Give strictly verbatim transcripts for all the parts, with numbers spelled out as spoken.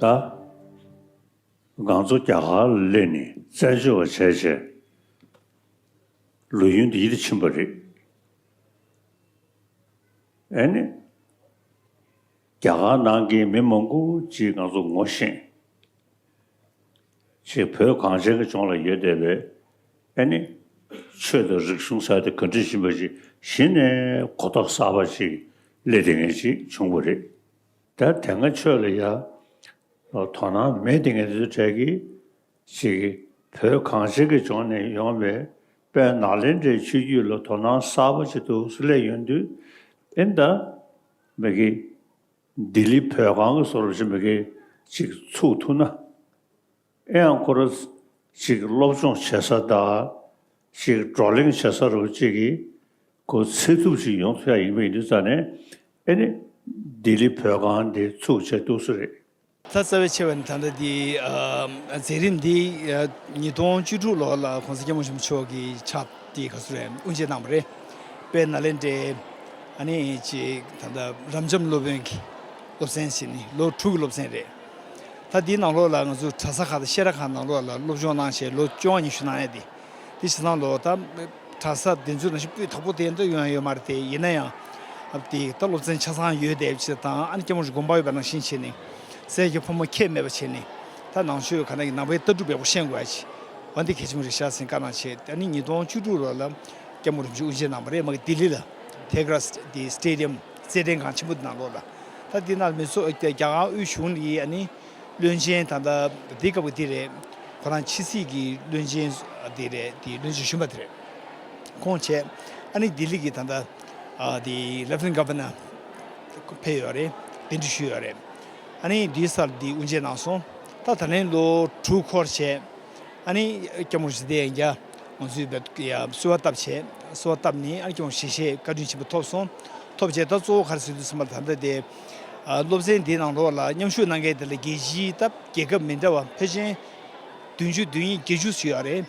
ད་ང་ཚོ་རྒྱ་གར་ལ་སླེབས་ནས་བཙན་བྱོལ་བ་བྱས་བྱས་ལོ་ཡུན་འདི་ཡིད་དུ་ཕྱིན་པ་རེད། ཨེ་ནི། རྒྱ་གར་ནང་གི་མི་མང་པོ་ཅིག་ང་ཚོ་ངོ་ཤེས། ཅིག་བོད་གངས་ཅན་གྱི་ལྗོངས་ལ་ཡོད་བསྡད་པའི་ཨེ་ནི། ཆོས་དང་རིག་གཞུང་ཟེར་དེ་ག་འདྲ་ཡིན་པ་ཅིག་གཞི་ནས་གོ་རྟོགས་གསར་པ་ཅིག་སླེབས་བསྡད་མཁན་ཅིག་བྱུང་བ་རེད། ད་དེ་སྔ་ཆོས་ལ་ཡ། དོ་སྣང་མེད་དེ་ངས་དེ་ཚོ་གྲས་ཀྱིས་ཅིག་བོད་གངས་ཅན་གྱི་ལྗོངས་ནས་ཡོང་བའི་དཔལ་ནཱ་ལེནྡྲའི་ཆོས་བརྒྱུད་ལ་དོ་སྣང་གསར་པ་ཅིག་འདུག་སེ་སླེབས་ཡོང་དུས་ཨེ་ད་མི་གི་ལྡི་ལི་བོད་ཁང་གི་བཟོ་འདྲ་ཅིག་མི་གི་ཅིག་ཚུགས་ཐུབ་ན། ཨེ་ཡང་ཁོ་ར་ཅིག་སློབ་སྦྱོང་བྱེད་ས་དང་ཅིག་བགྲོ་གླེང་བྱེད་ས་རུ་ཅིག་གི་གོ་ཚད་ཐུབ་ཅིག་ཡོང་ཐུབ་ཡ་ཡིན་པ་ཡིན་དུས་ཙང་ནས་ཨེ་ནི་ལྡི་ལི་བོད་ཁང་འདི་ཚུགས་བྱས་འདུག་སེ་རེད། ད་རྩ་བའི་ཆེ་བ་ནི་ད་ལྟ་འདི་ཨ་མཛད་རིམ་འདི་ཨ་ཉིས་སྟོང་བཅུ་དྲུག་ལོ་ལ་གོང་ས་སྐྱབས་མགོན་ཆེན་པོ་མཆོག་གིས་ཕྱག་འདི་ག་ཚོད་རེད་དབུ་འབྱེད་གནང་བ་རེད། དཔལ་ནཱ་ལེནྡྲའི་ཨ་ནི་ཅིག་ད་ལྟ་རབ་འབྱམས་སློབ་དཔོན་གྱི་སློབ་ཚན་ཟེར་ནི་ལོ་དྲུག་གི་སློབ་ཚན་རེད། ད་འདིའི་ནང་ལོགས་ལ་ང་ཚོ་གྲྭ་ས་ཁག་དང་བཤད་གྲྭ་ཁག་ནང་ལོགས་ལ་སློབ་སྦྱོང་གནང་བྱས་ལོ་བཅོ་ལྔ་ཉི་ཤུ་གནང་ཡ་དེ། དེ་བྱས་ཙང་ལོ་ད་གྲྭ་ས་དེ་ཚོའི་ནང་བཞིན་སྤུས་དག་པོ་དེ་འདྲ་ཡོང་ཡ་ཡོད་མ་རེད་དེ། ཡིན་ན་ཡང་ཨ་དེ་ད་སློབ་ཚན་ཆ་ཚང་ཡོད་བསྡད་པ་ཅིག་དང་ཨ་ནི་སྐྱབས་མགོན་རིན་པོ་ཆེ་དགོངས་པ་ཡོད་པ་ནང་བཞིན་བྱས་ནས་སྲས་ཀྱི་ཕོ་མོ་ཁྱད་མེད་པ་བྱས་ནས་ད་ནང་ཆོས་ག་ན་གི་ནང་པའི་ལྟ་གྲུབ་ཡག་པོ་ཤེས་དགོས་ཡ་ཅིག་འོ་འདི་གལ་ཆེན་པོ་རེད་ཤག་ཟེར་བཀའ་གནང་བྱས། ཨ་ནི་ཉིས་སྟོང་བཅུ་དྲུག་ལོ་ལ་སྐྱབས་མགོན་རིན་པོ་ཆེ་དབུ་འབྱེད་གནང་བ་རེད། མ་གི་ལྡི་ལི་ལ་ཐེ་གྲ་དེ་སི་ཊེ་ཌི་ཡམ་རྩེད་འགྲན་ཁང་ཆེན་པོ་དེ་ནང་ལོགས་ལ་ད་དེ་ནང་མི་ཚོ་རྒྱ་གར་དབུས་གཞུང་ལ་ཡི་ཨ་ནི། བློན་ཆེན་ད་ལྟ་འདི་སྐབས་ཀྱི་འདི་རེད། ཁོ་རང་ཕྱི་སྲིད་ཀྱི་བློན་ཆེན་འདི་རེད། དེ་བློན་ཆེན་གཞོན་པ་དེ་རེད། ཁོང་བྱས་ཨ་ནི་ལྡི་ལི་གི་ད་ལྟ་ཨ་དེ་ལེབ་ཊི་ནན་གྷ་ཝར་ནར་ཕེབས་ཡོད་རེད། གདན་འདྲེན་ཞུས་ཡོད་རེད། ཨ་ནི་དེའི་སར་དེ་དབུ་འབྱེད་གནང་སོང་། ད་ད་ལན་ལོ་དྲུག་འཁོར་བྱས། ཨ་ནི་སྐྱབས་མགོན་རིན་པོ་ཆེ་དེ་ཡང་བསྐྱར་ང་ཚོས་བེད་ཡ་གསོལ་བ་བཏབ་བྱས་གསོལ་བ་བཏབ་ནས་ཨ་ནི་སྐྱབས་མགོན་ཞལ་བཞེས་བཀའ་དྲིན་ཆེན་པོ་ཐོབ་སོང་། ཐོབ་བྱས་ད་གཙོ་བོ་ག་རེ་ཟེར་དུས་ཙམ་པ་ལ་ད་ལྟ་དེ་ཨ་སློབ་ཚན་འདིའི་ནང་ལོགས་ལ་མཉམ་ཞུགས་གནང་མཁན་དེ་ལ་རྒྱལ་སྤྱིའི་སྟབས་རྒྱལ་ཁབ་མི་འདྲ་བ་ཕལ་ཆེར་བདུན་ཅུ་དོན་གཉིས་བརྒྱད་ཅུ་ཙམ་ཡོད་རེད།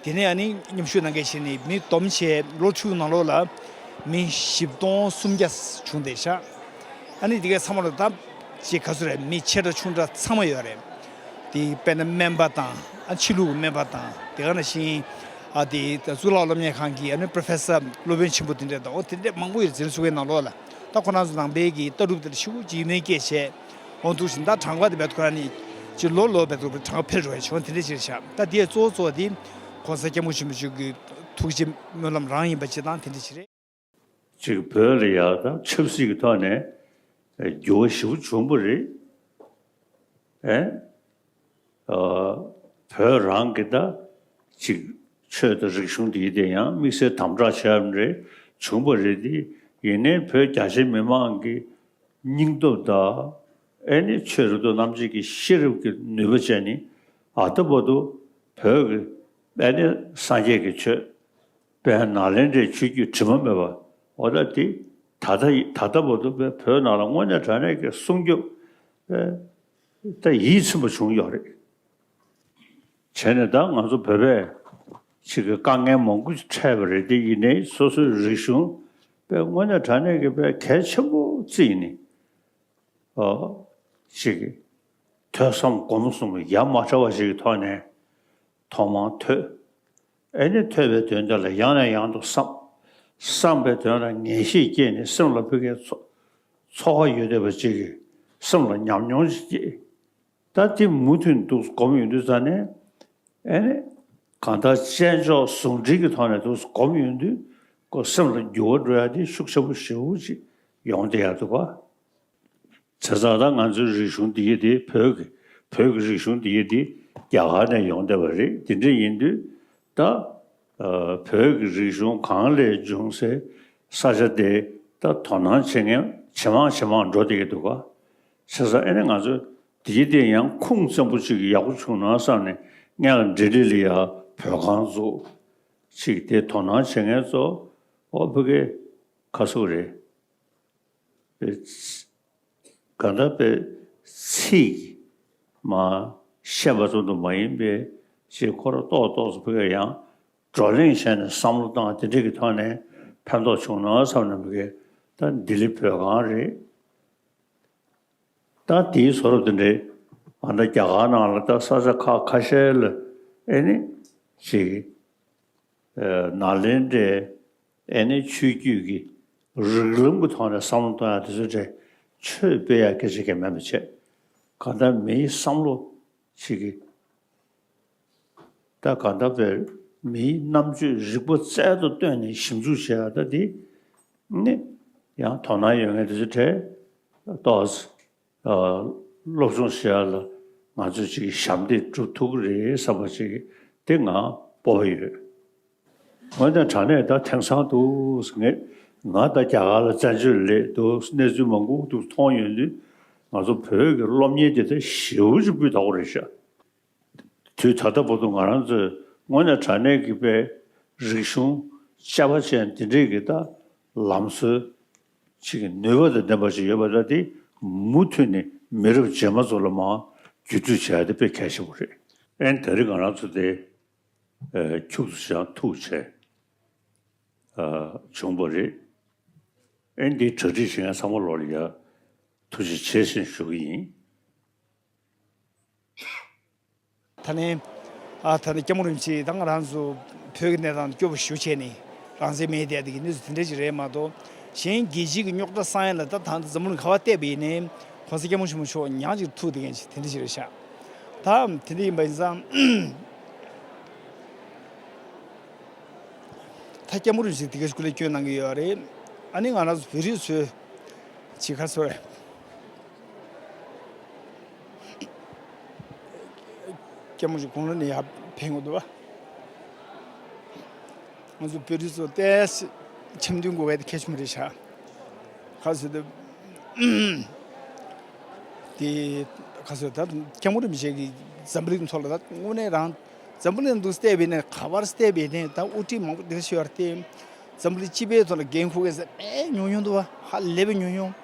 དེ་ནས་ཨ་ནི་མཉམ་ཞུགས་གནང་མཁན་བྱས་ནས་མི་བསྡོམས་བྱས་ལོ་དྲུག་ནང་ལོགས་ལ་མི་བཞི་སྟོང་སུམ་བརྒྱ་བྱུང་བསྡད་ཤག་ཨ་ནི་དེ་གའི་ཚང་མ་ལ་ད་ཅིག་ག་ཚོད་རེད། མི་ཆེ་ཕྲ་ཆུང་ཕྲ་ཚང་མ་ཡོད་རེད། དེ་དཔེར་ན་སྨན་པ་དང་ཨ་ཕྱི་ལུགས་ཀྱི་སྨན་པ་དང་དེ་ག་ནང་བཞིན་ཨ་དེ་གཙུག་ལག་སློབ་གཉེར་ཁང་གི་ཨ་ནི་པོ་རོ་ཕེ་སར་སློབ་དཔོན་ཆེན་པོ་དེ་འདྲ་དང་འོ་དེ་འདྲ་མང་པོ་ཡོད་རེད། འཛིན་གྲྭ་ཚུགས་པའི་ནང་ལོགས་ལ་ད་ཁོ་རང་ཚོ་ནང་པའི་གི་ལྟ་གྲུབ་དེ་ལ་ཞེ་པོ་ཅིག་ཡིད་སྨོན་སྐྱེས་བྱས་འོང་འདུག་བཞིན་ད་གྲངས་ཀ་དེ་བེད་ཁོ་རང་ནི་ཅིག་ལོ་ལོ་བེད་ཁོ་གྲངས་ཀ་འཕེལ་འགྲོ་བའི་བྱུང་དེ་འདྲ་ཅིག་རེད་ཤག་ད་དེའི་གཙོ་བོ་གཙོ་བོ་དེ་༸གོང་ས་༸སྐྱབས་མགོན་ཆེན་པོ་མཆོག་གི་ཐུགས་རྗེ་སྨོན་ལམ་རང་ཡིན་པ་ཅིག་དང་དེ་འདྲ་ཅིག་རེད། ཅིག་བོད་ལ་ཡ་དང་ཆབ་སྲིད་ཀྱི་ཐོག་ནས་འགྱུར་བ་ཞེ་པོ་བྱུང་པ་རེད། ཨེ། ཨ། བོད་རང་གི་ད་ཅིག་ཆོས་དང་རིག་གཞུང་འདི་དེ་ཡང་དམིགས་བསལ་དམ་དྲག་བྱས་པ་རེད། བྱུང་པ་རེད་དེ། ཡིན་ནའི་བོད་རྒྱ་ཆེ་མི་མང་གི་སྙིང་སྟོབས་དང་ཨེ་ནི་ཆོས་རབ་ཏུ་རྣམ་འབྱེད་ཀྱི་ཤེས་རབ་ཀྱི་ནུས་པ་བྱས་ནི་ཨ་ད་བར་དུ་བོད་ཀྱི་ཨེ་ནི་སངས་རྒྱས་ཀྱི་ཆོས་དཔལ་ནཱ་ལེནྡྲའི་ཆོས་བརྒྱུད་དྲི་མ་མེད་པ་འོ་ད་དེ་ད་ལྟ་ཡི་ད་ལྟ་བར་དུ་བོད་བོད་ནང་ལ་དངོས་གནས་དྲང་གནས་ཀྱི་སྲུང་སྐྱོབ་ད་ཡིད་ཚིམ་པ་བྱུང་ཡོད་རེད། བྱས་ནས་ད་ང་ཚོ་བོད་པས་ཅིག་གི་དཀའ་ངལ་མང་པོ་ཞིག་འཕྲད་པ་རེད་དེ་ཡིན་ནའི་སོ་སོའི་རིག་གཞུང་དཔེ་དངོས་གནས་དྲང་གནས་ཀྱི་དཔེ་གལ་ཆེན་པོ་བརྩིས་ནས་ཨ་ཅིག་གི་ཐོས་བསམ་སྒོམ་གསུམ་ཡ་མ་བྲལ་བ་ཞིག་གི་ཐོག་ནས་ཐོག་མར་ཐོས། ཨེ་ནི་ཐོས་པའི་དོན་དེ་ལ་ཡང་ནས་ཡང་དུ་བསམ། བསམ་པའི་དོན་ལ་ངེས་ཤེས་སྐྱེས་ནས་སེམས་ལ་ཕ་གིའི་ཚོ་ཚོར་བ་ཡོད་བསྡད་པ་ཅིག་གིས་སེམས་ལ་ཉམས་མྱོང་ཞིག་སྐྱེས། ད་དེ་མུ་མཐུད་འདུག་སྒོམ་ཡོང་དུས་ཙ་ནས་ཨེ་ནི་གང་ལྟར་དཔྱད་འཇོག་ཟུང་འབྲེལ་གྱི་ཐོག་ནས་འདུག་སྒོམ་ཡོང་དུས་ཁོ་སེམས་ལ་འགྱུར་བ་འགྲོ་ཡ་དེ་ཤུགས་ཆེན་པོ་ཞེ་པོ་ཅིག་ཡོང་བསྡད་ཡ་འདུག་ག་བྱས་ཙང་ད་ང་ཚོའི་རིག་གཞུང་འདི་ཡི་དེ་བོད་ཀྱི་བོད་ཀྱི་རིག་གཞུང་འདི་ཡི་དེ་རྒྱ་གར་ནས་ཡོང་བསྡད་པ་རེད། དེ་འདྲ་ཡིན་དུས་ད་ཨ་བོད་ཀྱི་རིག་གཞུང་གང་ལས་བྱུང་སའི་ས་ཆ་དེ་ད་དོ་སྣང་བྱེད་མཁན་ཇེ་མང་ཇེ་མང་འགྲོ་བསྡད་ཀྱི་འདུག་ག་བྱས་ཙང་ཨེ་ནི་ང་ཚོ་འདི་ཡི་དེ་ཡང་ཁུངས་བཙན་པོ་ཅིག་ཡག་པོ་བྱུང་ན་བསམ་ནས་སྔོན་ལ་ལྡི་ལི་ལ་ཡ་བོད་ཁང་བཙུགས། ཅིག་དེ་དོ་སྣང་བྱེད་མཁན་ཚོ་ཨོ་ཕ་གི་ཁ་སུ་རེད། པའི་ག་འདྲ་པའི་ཚིག་མ་བཤད་པ་ཙམ་དུ་མ་ཡིན་པའི་ཅིག་ཁོ་ར་ཏོག་ཏོག་ཙམ་ཕ་གིར་ཡང་བགྲོ་གླེང་བྱས་ནས་བསམ་བློ་བཏང་དེ་འདྲ་གི་ཐོག་ནས་ཕན་ཐོགས་བྱུང་ན་བསམ་ནས་ཕ་གིར་ད་ལྡི་ལི་བོད་ཁང་རེད། ད་དེའི་བཟོ་འདྲ་དེ་འདྲའི་ ད་ལྟ་རྒྱ་གར་ནང་ལ་ད་ས་ཆ་ཁག་ཁ་ཤས་ལ་ཨེ་ནི་ཅིག་ནཱ་ལེནྡྲའི་ཨེ་ནི་ཆོས་བརྒྱུད་ཀྱི་རིགས་ལམ་གྱི་ཐོག་ནས་བསམ་བློ་གཏོང་ཡག་དེ་ཚོ་གྲས་ཆོས་སྤེལ་ཡག་སྐད་ཆ་གང་མེད་པ་བྱས། གང་ལྟར་མིའི་བསམ་བློ་ཅིག་གི་ད་གང་ལྟར་བའི་མིའི་རྣམ་དཔྱོད་རིག་པ་རྩལ་དུ་བཏོན་ནས་ཞིབ་འཇུག་བྱེད་ཡག་ད་འདི་ནི་ཡང་དོ་སྣང་ཡོད་མཁན་དེ་ཚོ་གྲས་ཏོག་ཙམ་སློབ་སྦྱོང་བྱེད་ཡག་ལ་ང་ཚོས་ཅིག་ཞབས་འདེགས་སྒྲུབ་ཐུབ་ཀྱི་རེད་བསམ་པ་ཅིག་དེ་ང་སྤོབས་པ་ཡོད། འོན་ཀྱང་དྲང་གནས་ད་དེང་སང་འདུག་ངས་ང་ད་རྒྱ་གར་ལ་བཙན་བྱོལ་སླེབས་འདུག་གནས་ཚུལ་མང་པོ་འདུག་མཐོང་ཡོང་དུས་ང་ཚོ་བོད་ཀྱི་སློབ་གཉེར་དེ་ད་ཞེ་པོ་ཅིག་སྤུས་དག་པོ་རེད་ཤག་དུས་ད་ལྟ་བར་དུ་ང་རང་ཚོས་དངོས་གནས་དྲང་གནས་ཀྱི་པའི་རིག་གཞུང་དཔྱད་པ་ཅན་འདི་འདྲས་ཀྱི་ད་ལམ་སྲོལ་ཅིག་གི་ནུས་པ་དང་ལྡན་པ་ཞིག་ཡོད་པ་ད་དེ་མུ་མཐུད་ནས་མི་རབས་རྗེས་མ་ཚོ་ལ་མར་བརྒྱུད་སྤྲོད་བྱེད་ཡ་དེ་དཔེ་གལ་ཆེན་པོ་རེད། ཨེ་ནི་ད་རེས་ང་རང་ཚོ་དེ་ཨ་ཁྱུག་ཙམ་ཞིག་ཐུག་བྱས་ཨ་བྱུང་བ་རེད། ཨེ་ནི་འདིའི་གྲ་སྒྲིག་བྱེད་མཁན་ཚང་མ་ལོག་ལ་ཡ་ཐུགས་རྗེ་ཆེ་ཞེས་ཞུ་གི་ཡིན། ད་ནི་ཨ་ད་ནི་སྐྱབས་མགོན་རིན་པོ་ཆེ་ད་ང་རང་ཚོ་བོད་ཀྱི་གནས་སྟངས་སྐྱོ་པོ་ཞེ་པོ་བྱས་ནས་རང་བཙན་མེད་བསྡད་དེ་གི་གནས་ཚུལ་དེ་འདྲ་ཞིག་རེད་མ་གཏོགས། གཞན་རྒྱལ་སྤྱིའི་གི་རྙོག་དྲ་སང་ཡ་ལ་ད་ད་འཛམ་བུ་གླིང་ག་པར་བལྟས་པ་ཡིན་ནའི་༸གོང་ས་༸སྐྱབས་མགོན་ཆེན་པོ་མཆོག་མྱངས་ཅིག་ཐུག་བསྡད་མཁན་ཞིག་དེ་འདྲ་ཞིག་རེད་ཤག་ད་དེ་འདྲ་ཡིན་པ་ཡིན་ཙང་། ད་སྐྱབས་མགོན་རིན་པོ་ཆེ་དེ་ག་ཞིག་སྐུ་ལས་བསྐྱོན་གནང་གི་ཡོད་རེད། ཨ་ནི་ང་རང་ཚོ་བོད་རིགས་ཚོས་ཅིག་ག་ཚོད་རེད། སྐྱབས་མགོན་ཆེན་དགུང་ལོ་ནས་ཡར་ཕེབས་ཡོང་འདུག་བ། ང་ཚོ་བོད་རིགས་ཚོ་ཏོག་ཙམ་འཆམ་མཐུན་དགོས་པ་དེ་གལ་ཆེན་པོ་རེད་ཤག་ག་ཚོད་འདུག་དེ་ག་ཚོད་ད་སྐྱབས་མགོན་རིན་པོ་ཆེ་གིས་འཛམ་བུ་གླིང་ཐོག་ལ་ད་དངོས་གནས་རང་འཛམ་བུ་གླིང་འདུག་བལྟས་པས་ནས་ག་པར་བལྟས་པས་ནས་ད་དབུ་ཁྲིད་མང་པོ་དེ་ཤོར་ཏེ། འཛམ་བུ་གླིང་སྤྱི་པའི་ཐོག་ལ་འགན་འཁུར་མཁན་ཟེར་དཔེ་ཉུང་ཉུང་འདུག་བ། ཧ་ལས་པའི་ཉུང་ཉུང་།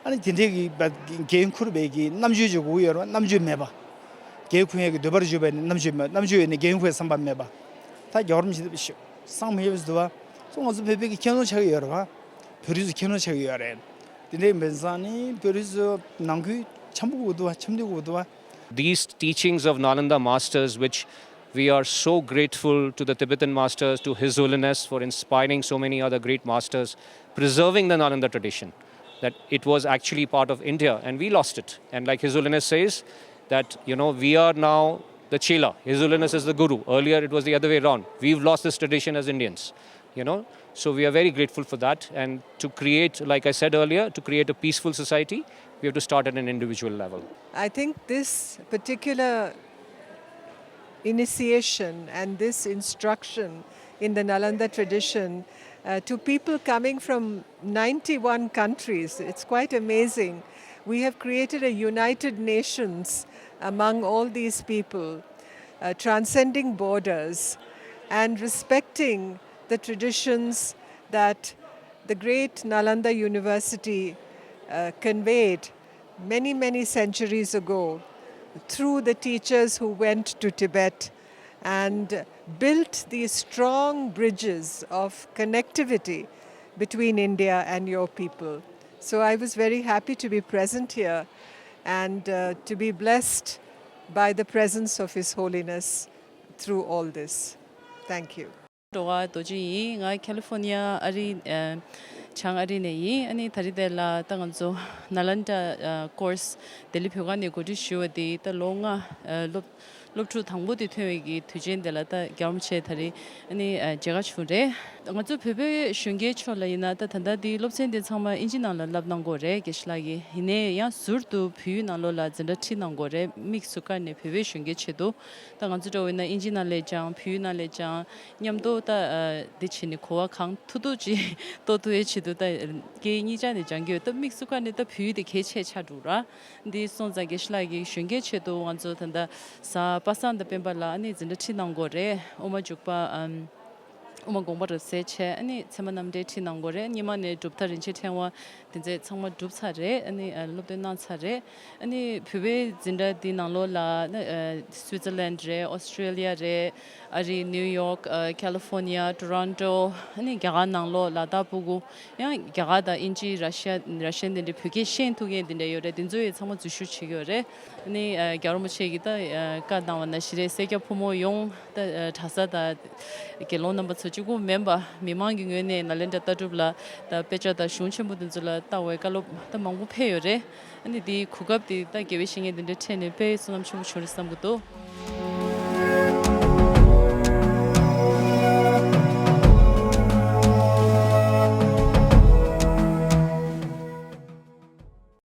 ཨ་ནི་དེ་འདྲའི་གི་འགན་འཁུར་བའི་གི་རྣམ་དཔྱོད་ཅིག་དགོས་ཡོད་རེད་བ། རྣམ་དཔྱོད་མེད་པ། འགན་འཁུར་ཡས་ཀྱི་འདོད་པ་རེ་ཡོད་པ་ཡིན་ན་རྣམ་དཔྱོད་མེད། རྣམ་དཔྱོད་ཡོད་ནས་འགན་འཁུར་བའི་བསམ་པ་མེད་པ། ད་རྒྱལ་བ་རིན་པོ་ཆེ་ལྟ་བུ་ཞིག་བསམ་མི་ཡོད་པ་ཞིག་འདུག་བ། སོ་ང་ཚོ་བོད་པའི་གི་ཁྱད་མཚར་ཆགས་ཀྱི་ཡོད་རེད་བ། བོད་རིགས་ཚོ་ཁྱད་མཚར་ཆགས་ཀྱི་ཡོད་རེད། དེ་འདྲའི་ཡིན་པ་ཡིན་ཙང་ནི་བོད་རིགས་ཚོ་ནང་ཁུལ་འཆམ་པོ་དགོས་འདུག་བ། འཆམ་མཐུན་དགོས་འདུག་བ། These teachings of Nalanda masters, which we are so grateful to the Tibetan masters, to His Holiness for inspiring so many other great masters, preserving the Nalanda tradition, that it was actually part of India and we lost it. And like His Holiness says, that, you know, we are now the chela, His Holiness is the guru. Earlier it was the other way around. We've lost this tradition as Indians, you know. So we are very grateful for that. And to create, like I said earlier, to create a peaceful society, we have to start at an individual level. I think this particular initiation and this instruction in the Nalanda tradition, uh, to people coming from ninety-one countries. It's quite amazing. We have created a united nations among all these people, uh, transcending borders and respecting the traditions that the great Nalanda University, uh, conveyed many, many centuries ago through the teachers who went to Tibet and built these strong bridges of connectivity between India and your people. So I was very happy to be present here and, uh, to be blessed by the presence of His Holiness through all this. Thank you. འགྲོ་བ་རྡོ་རྗེ་ཡིན། ང་ཁ་ལི་ཧྥོ་ནི་ཡ་ཨ་རི་ཨ་བྱང་ཨ་རི་ནས་ཡིན། ཨ་ནི་ད་རེས་དེ་ལ་ད་ང་ཚོ་ནཱ་ལན་ཌ་ཨ་ཀོར་སི་ལྡི་ལི་བོད་ཁང་ནས་གོ་སྒྲིག་ཞུས་པ་དེ་ད་ལོ་ལྔ་ཨ་སློབ་སློབ་ཕྲུག་དང་པོ་དེ་ཐོན་པའི་གི་དུས་ཆེན་དེ་ལ་ད་རྒྱལ་བ་རིན་པོ་ཆེ་ད་རེས་ཨ་ནི་ཨ་མཇལ་ཁ་བྱུང་རེད། ང་ཚོ་བོད་པའི་གཞོན་སྐྱེས་ཕྱོགས་ལ་ཡིན་ན་ད་ད་ལྟ་དེའི་སློབ་ཚན་དེ་ཚང་མ་ཨིན་ཇི་ནང་ལ་བསླབ་གནང་གི་ཡོད་རེད། དགེ་བཤེས་ལགས་ཀྱིས། ཡིན་ནའི་ཡང་ཟུར་དུ་བོད་ཡིག་ནང་ལོགས་ལ་འཛིན་གྲྭ་ཁྲིད་གནང་གི་ཡོད་རེད། དམིགས་སུ་བཀར་ནས་བོད་པའི་གཞོན་སྐྱེས་ཆེད་དུ། ད་ང་ཚོ་འདྲ་བོ་ཡིན་ན་ཨིན་ཇི་ནང་ལ་སྦྱང་། བོད་ཡིག་ནང་ལ་སྦྱང་། མཉམ་དུ་ད་ཨ་འདི་བྱས་ནས་གོ་བ་གང་ཐུབ་ཐུབ་ཅིག་རྟོགས་ཐུབ་ཡའི་ཆེད་དུ་ད་སྐད་ཡིག་གཉིས་ཆ་ནས་སྦྱང་གི་ཡོད། ད་དམིགས་སུ་བཀར་ནས་ད་བོད་ཡིག་དེ་གལ་ཆེ་ཆགས་འགྲོ་ར། འདི་སོང་ཙང་དགེ་བཤེས་ལགས་ཀྱིས་གཞོན་སྐྱེས་ཆེད་དུ་ང་ཚོ་ད་ལྟ་གཟའ་པ་སངས་དང་སྤེན་པ་ལ་ཨ་ནི་འཛིན་གྲྭ་ཁྲིད་གནང་གི་ཡོད་རེད། དབུ་མ་འཇུག་པ་ཨམ། དབུ་མ་དགོངས་པ་རབ་གསལ་བྱས། ཨ་ནི་ཚད་མ་རྣམ་འགྲེལ་ཁྲིད་གནང་གི་ཡོད་རེད། སྔོན་མ་ནས་གྲུབ་མཐའ་རིན་ཆེན་ཕྲེང་བ་དེ་ཚོ་ཚང་མ་གྲུབ་ཚར་རེད། ཨ་ནི་ཨ་སློབ་སྟོན་གནང་ཚར་རེད། ཨ་ནི་བོད་པའི་འཛིན་གྲྭ་འདི་ནང་ལོགས་ལ་ཨ་སུའི་ཙར་ལན་རེད། ཨོ་སི་ཀྲེ་ལི་ཡ་རེད། ཨ་རི་ནིའུ་ཡོག་ཨ་ཁ་ལི་ཧྥོ་ནི་ཡ། ཊོ་རོན་ཊོ། ཨ་ནི་རྒྱ་གར་ནང་ལོགས་ལ་དྭགས་སྤུ་གུ། ཡང་རྒྱ་གར་དང་དབྱིན་ཇི། ར་ཤི་ཡ། ར་ཤི་ཡན་དེ་འདྲའི་བོད་སྐད་ཤེས་ཐུབ་མཁན་དེ་འདྲ་ཡོད་རེད། དེ་ཚོ་ཡི་ཚང་མ་འཛུལ་ཞུགས་བྱེད་ཀྱི་ཡོད་རེད། ཨ་ནི་ཨ་རྒྱལ་བ་རིན་པོ་ཆེ་གིས་ད་ཨ་བཀའ་གནང་བ་ནང་བཞིན་རེད། སེར་སྐྱ་ཕོ་མོ་ཡོངས་ད་ཨ་གྲྭ་ས་དང་དགེ་སློང་རྣམ་པ་ཚོ་གཅིག་པུ་མིན་པ་མི་མང་གི་ངོས་ནས་ནཱ་ལེནྡྲ་ལྟ་གྲུབ་ལ་ད་དཔེ་ཆ་དང་གཞུང་ཆེན་པོ་དེ་ཚོ་ལ་ལྟ་བའི་བཀའ་སློབ་ད་མང་པོ་ཕེབས་ཡོད་རེད། ཨ་ནི་དེའི་གོ་སྐབས་དེ་ད་དགེ་བའི་བཤེས་གཉེན་དེ་འདྲ་འཕྲད་ནས་དཔེ་བསོད་ནམས་ཆེན་པོ་བྱུང་རེད་བསམ་གྱི་འདུག